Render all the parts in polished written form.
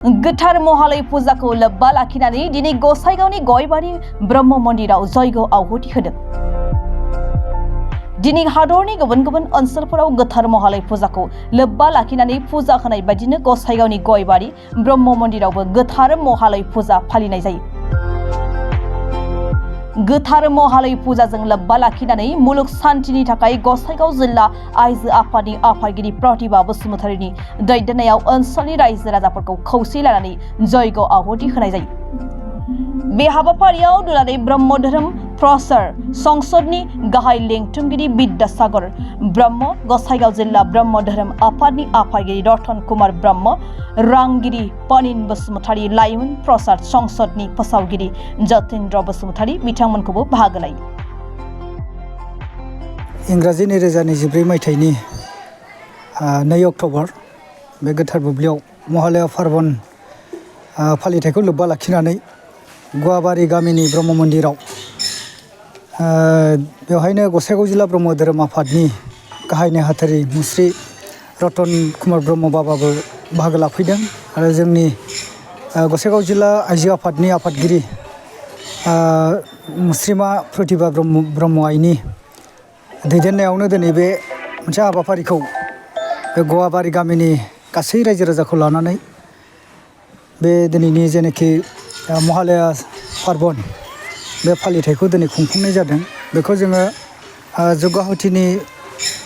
गोथार महालय फुजाखौ लोब्बा लाखिनानै दिनै गसाइगावनि गयबारि ब्रह्म मन्दिराव जयग आहुति होदों। दिनै हादरनि गुबुन गुबुन ओनसोलफोराव गोथार महालय फुजाखौ लोब्बा लाखिनानै फुजा होनाय बायदिनो गसाइगावनि गयबारि ब्रह्म मन्दिरावबो गोथार महालय फुजा फालिनाय जायो। गोथार महालय फुजाजों लोब्बा लाखिनानै मुलुग शान्तिनि थाखाय गसाइगाव जिल्ला आइजो आफादनि आफादगिरि प्रतिभा बसुमतारीनि दैदेननायाव ओनसोलनि रायजो राजाफोरखौ खौसे लानानै जयग आहुति होनाय जायो। बे हाबाफारियाव दुलाराय ब्रह्म धोरोम प्रसार संसदनि गाहाय लेंथुमगिरि विद्यासागर ब्रह्म, गसाइगाव जिल्ला ब्रह्म धोरोम आफादनि आफादगिरि रतन कुमार ब्रह्म, रांगिरि पनिन बसुमतारी, लाइमोन प्रसार संसदनि फोसावगिरि जतेन्द्र बसुमतारी बिथांमोनखौबो बाहागो लायो। इंराजि 2024 मायथाइनि 2 अक्ट'बर बे गोथार बुब्लियाव महालया पार्बन फालिथायखौ लोब्बा लाखिनानै गुवाबारि गामिनि ब्रह्म मन्दिराव बेवहायनो गसाइगाव जिल्ला ब्रह्म धोरोम आफादनि गाहाय नेहाथारि मुस्रि रतन कुमार ब्रह्म बाबाबो बाहागो लाफैदों आरो जोंनि गसाइगाव जिल्ला आइजो आफादनि आफादगिरि मुस्रिमा प्रतिभा ब्रह्म आइनि दैदेननायावनो दिनै बे मोनसे हाबाफारिखौ बे गुवाबारि गामिनि गासै रायजो राजाखौ लानानै बे दिनैनि जेनाखि महालया पार्बन बे फालिथायखौ दिनै खुंफुंनाय जादों। बेखौ जोङो जग्याहुतिनि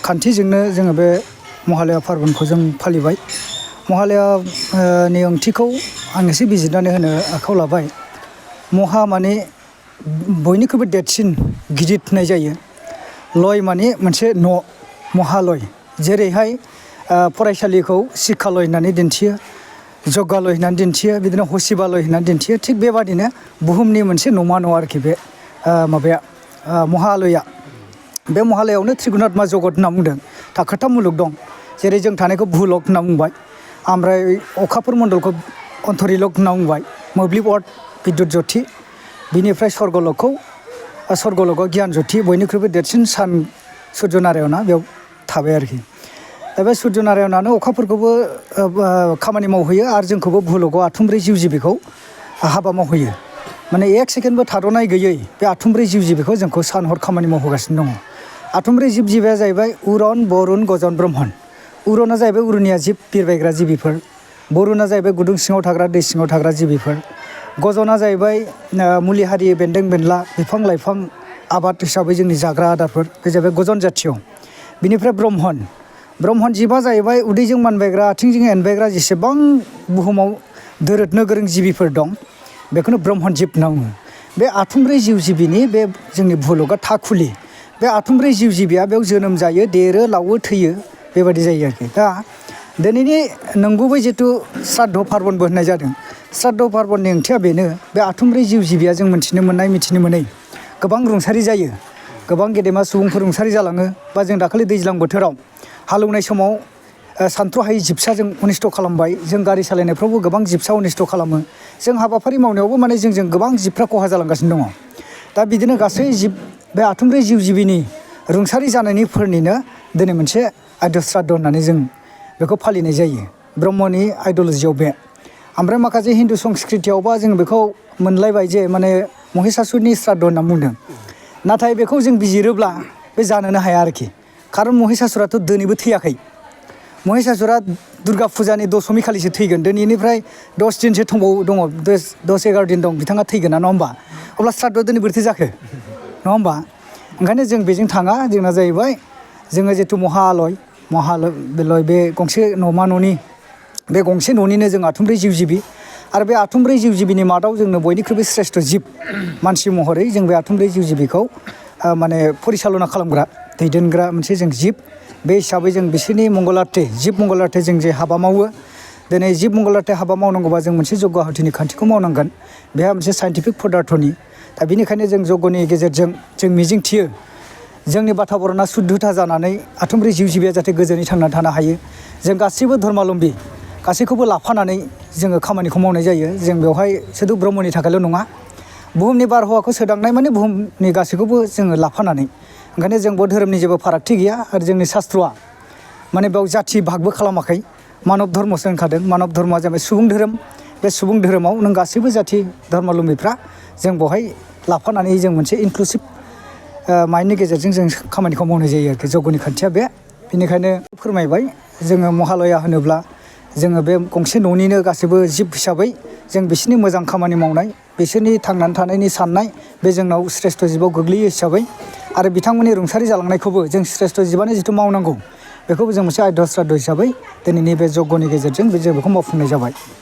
खान्थिजोंनो जोङो बे महालया पार्बनखौ जों फालिबाय। महालयानि ओंथिखौ आं एसे बिजिरनानै होनो आखायाव लाबाय। महा माने बयनिख्रुइबो देरसिन गिदिर होननाय जायो। लय माने मोनसे न' महालय, जेरैहाय फरायसालिखौ शिक्षालय होननानै दिन्थियो, जग्यालय होननानै दिन्थियो, बिदिनो हसिबालय होननानै दिन्थियो। थिग बेबादिनो बुहुमनि मोनसे नमा न' आरोखि बे माबाया महालया। बे महालयावनो त्रिगुणात्मा जगत होनना बुंदों। थाखोथाम मुलुग दं, जेरै जों थानायखौ भुलक होनना बुंबाय, ओमफ्राय अखाफोर मण्डलखौ अन्तरिलक होनना बुंबाय, मोब्लिब अर्थ बिद्युत ज्योति, बिनिफ्राय स्वर्गलकआव गियान ज्योति, बयनिख्रुइबो देरसिन सान सुर्य नारायणआ बेयाव थाबाय आरोखि। दा बे सुर्य नारायणआनो अखाफोरखौबो खामानि मावहोयो आरो जोंखौबो भुलकआव आथुमब्रै जिउ जिबिखौ हाबा मावहोयो। माने एक सेकेन्डबो थाद'नाय गैयै बे आथुमब्रै जिउ जिबिखौ जोंखौ सान हर खामानि मावहोगासिनो दङ। आथुमब्रै जिब जिबिया जाहैबाय उरन, बरुन, गजन, ब्रह्मन। उरना जाहैबाय उरुनिया जिब बिरबायग्रा जिबिफोर, बरुना जाहैबाय गुदुं सिङाव थाग्रा दै सिङाव थाग्रा जिबिफोर, गजना जाहैबाय मुलि हारि बेन्दों बेनला बिफां लाइफां आबाद हिसाबै जोंनि जाग्रा आदारफोर, बे जाहैबाय गजन जाथिय। बिनिफ्राय ब्रह्मन जिबा जाहैबाय उदैजों मानबायग्रा आथिंजों एनबायग्रा जेसेबां बुहुमाव दोरोदनो गोरों जिबिफोर दं बेखौनो ब्रह्मन जिब होनना बुङो। बे आथुमब्रै जिउ जिबिनि बे जोंनि भुलकआ थाखुलि। बे आथुमब्रै जिउ जिबिया बेयाव जोनोम जायो, देरो, लावो, थैयो, बेबायदि जायो आरोखि। दा दिनैनि नंगुबै जिथु श्राद्ध पार्बनबो होननाय जादों। श्राद्ध पार्बननि ओंथिया बेनो, बे आथुमब्रै जिउ जिबिया जों मिथिनो मोननाय मिथिनो मोनै गोबां रुंसारि जायो, गोबां गेदेमा सुबुंफोर रुंसारि जालाङो। बा जों दाखालि दैज्लां बोथोराव हालौनाय समाव सानथ्र'हायै जिबसाजों अनिष्ट खालामबाय। जों गारि सालायनायफ्रावबो गोबां जिबसा अनिष्ट खालामो। जों हाबाफारि मावनायावबो माने जोंजों गोबां जिबफ्रा खहा जालांगासिनो दङ। दा बिदिनो गासै जिब बे आथुमब्रै जिउ जिबिनि रुंसारि जानायनिफोरनिनो दिनै मोनसे आद्य श्राद्ध होननानै जों बेखौ फालिनाय जायो ब्रह्मनि आइडिय'लजियाव बे। ओमफ्राय माखासे हिन्दु संस्कृतियावबा जों बेखौ मोनलायबाय जे माने महिषासुरनि श्राद्ध होनना बुंदों। नाथाय बेखौ जों बिजिरोब्ला बे जानोनो हाया आरोखि। खारन महिषासुराथ' दिनैबो थैयाखै। महिषासुरा दुर्गा फुजानि दशमी खालिसो थैगोन। दिनैनिफ्राय 10 दिनसो दङ, 10-11 दिन दं, बिथाङा थैगोन ना, नङा होमबा? अब्ला श्राद्धआ दिनै बोरैथो जाखो, नङा होमबा? ओंखायनो जों बेजों थाङा। जोंना जाहैबाय जोङो जिथु महालय बे गंसे नमा न'नि बे गंसे न'निनो जों आथुमब्रै जिउ जिबि आरो बे आथुमब्रै जिउ जिबिनि मादाव जोंनो बयनिख्रुइबो श्रेष्ठ जिब मानसि महरै जों बे आथुमब्रै जिउ जिबिखौ माने परिसालना खालामग्रा दैदेनग्रा मोनसे जों जिब। बे हिसाबै जों बिसोरनि मंगलार्थे जिब मंगलार्थे जों जे हाबा मावो, दिनै जिब मंगलार्थे हाबा मावनांगौबा जों मोनसे जग्याहुतिनि खान्थिखौ मावनांगोन। बेहा मोनसे साइन्टिफिक पदार्थनि। दा बेनिखायनो जों जग्यनि गेजेरजों जों मिजिंथियो जोंनि बाताबरना शुद्धता जानानै आथुमब्रै जिउ जिबिया जाहाथे गोजोनै थांनानै थानो हायो। जों गासैबो धर्मालम्बी गासैखौबो लाफानानै जोङो खामानिखौ मावनाय जायो। जों बेवहाय सुदु ब्रह्मनि थाखायल' नङा, बुहुमनि बारहावाखौ सोदांनाय माने बुहुमनि गासैखौबो जोङो लाफानानै। ओंखायनो जों बौद्ध धोरोमनि जेबो फारागथि गैया आरो जोंनि शास्त्रआ माने बेयाव जाथि भागबो खालामाखै। मानब धर्मसो होनखादों। मानब धर्मआ जाबाय सुबुं धोरोम। बे सुबुं धोरोमाव नों गासैबो जाथि धर्मावलम्बीफ्रा जों बेवहाय लाफानानै जों मोनसे इनक्लुसिभ माइन्दनि गेजेरजों जों खामानिखौ मावनाय जायो आरोखि जग्यनि खान्थिया बे बेनिखायनो फोरमायबाय जोङो महालया होनोब्ला जोङो बे गंसे न'निनो गासैबो जिब हिसाबै जों बिसोरनि मोजां खामानि मावनाय बिसोरनि थांनानै थानायनि साननाय बे जोंनाव श्रेष्ठ जिबआव गोग्लैयो हिसाबै आरो बिथांमोननि रुंसारि जालांनायखौबो जों श्रेष्ठ जिबआनो जिथु मावनांगौ बेखौबो जों मोनसे आयध्य श्राद्ध हिसाबै दिनैनि बे जग्यनि गेजेरजों जों बेखौ मावफुंनाय जाबाय।